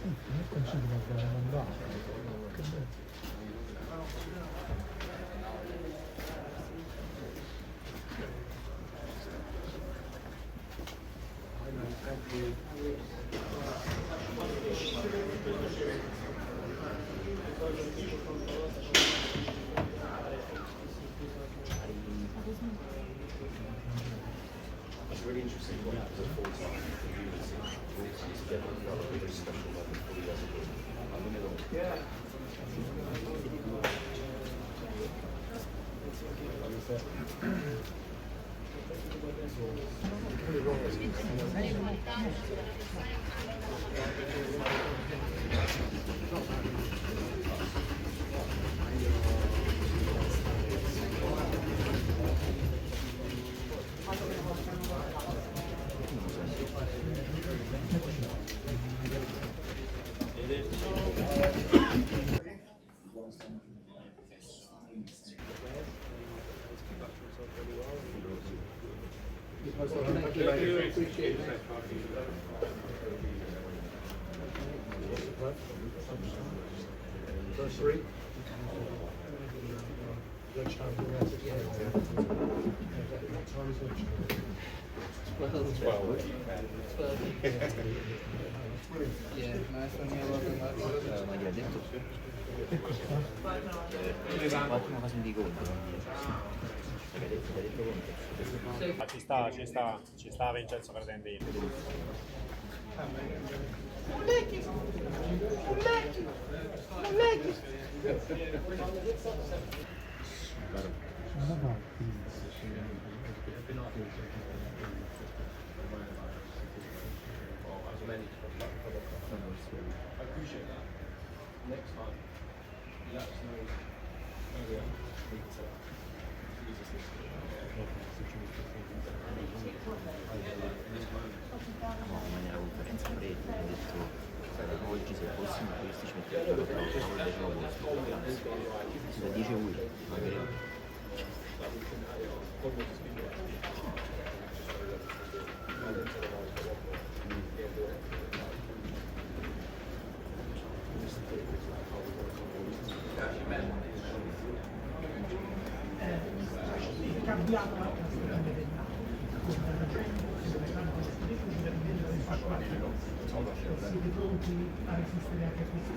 Penso che l'abbiamo mandato. Che bello. That's really interesting. What happens at full time community brings you together at a very special moment for you as a group. I'm in the middle. Verse 3. Lunchtime, What time is lunchtime? 12. 12. 12. Yeah, nice one, yeah, well done, lads. Ma gli ha detto Ottima fase di Conte. Gli ha detto Conte. Ma ci sta, ci sta, ci sta Vincenzo Credendino. I appreciate that. Next time, let us know earlier. We can set up. Use this list. In this moment. No, ma nella conferenza pre ha detto oggi se fossimo questi ci metterebbero all'ottavo al decimo posto. Grazie. Da 10 Will, ma credo. Cambiato anche la stagione del Napoli, con la Champions, le grandi tecnici del 2024. Siete pronti a resistere anche a questi?